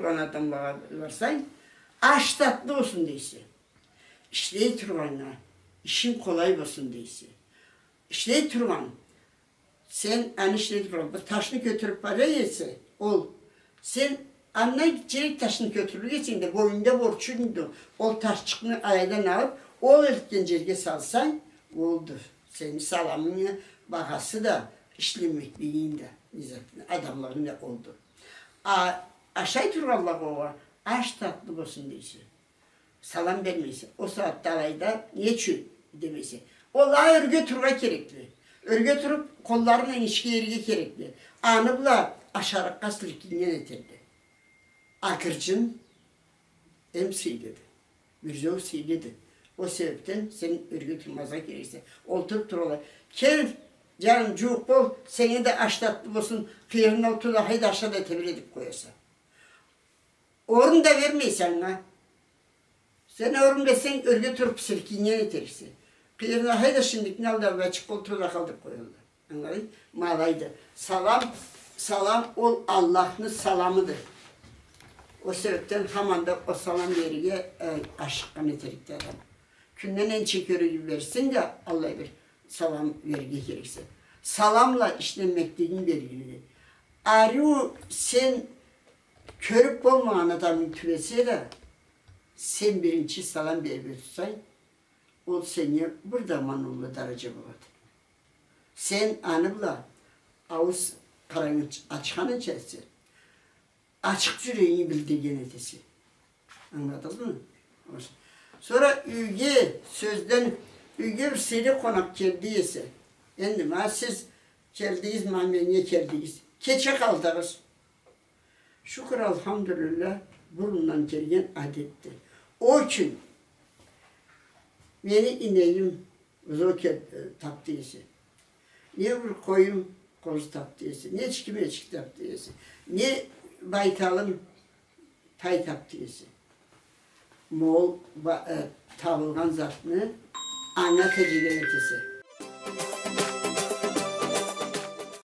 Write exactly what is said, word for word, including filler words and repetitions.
Тургъан адамлагъа барсанг, аш татлы болсун дейсе. Ишлей тургъаннга ишинг къолай болсун дейсе. Ишлей тургъан, сен аны ишлей тургъан, бир ташны кётюрюп бара эсе, ол, сен андан гитчерек ташны кётюрюрге эсенг да, бойнунгда борчунг да, ол ташчыкъны алайдан алып, ол элтген жерге салсанг, олду. Сени саламынгы багъасы да, ишлемеклигинг да, не затынг, адамлыгъынг да олду. А ашай тургъанлагъа огъа аш татлы болсун дейсе. Салам бермейсе. Ол сагъатда алайда не ючюн демесе. Ол а ёрге турургъа керекли. Ёрге туруп, къолларын энгишге иерге керекли. Аны бла ашарыкъгъа силкиннген этерди. А гыржын эм сыйлыды. Мюрзеу сыйлыды. Ол себепден сен ёрге турмазгъа керексе. Олтуруп туралла. Кел, жаным, жууукъ бол, сеннге да аш татлы болсун, къыйырына олтур да, хайда, аша да тебире деп къояса. Орун да бермейсе анга. Сен орун берсенг, ёрге туруп силкиннген этериксе. Къыйырына, хайда, шиндикни ал да, бир азчыкъ олтур да къал деп къоялла. Ангыладынг? Ма алайды. Салам, салам ол Аллахны саламыды. Ол себепден хаманда ол салам берирге, э, ашыкъгъан этерикди адам. Кюнде ненча кере берсенг да, аллай бир салам берирге керексе. Саламла ишленмеклигинг белгилиди. Ариу сен кёрюп болмагъан адамынг тюбесе да, сен биринчи салам берип ётсенг, ол сеннге бир да аман уллу даража болады. Сен аны бла аууз къарангы ачханынча эсе, ачыкъ жюрегинги билдирген этесе. Ангыладыгъызмы? Сора юйге, сёзден, юйге бир сыйлы къонакъ келди эсе. Энди ма сиз келдигиз, ма меннге келдигиз. Кече къалдыгъыз. Шукур, алхамдулиллах, бурундан келген адетди. Ол ючюн мени инегим бузоу кел-, э, тапды эсе, не бир къоюм къозу тапды эсе, не эчким эчки тапды эсе, не байталым тай тапды эсе, ма ол ба-, э, табылгъан затны анга тежеген этесе.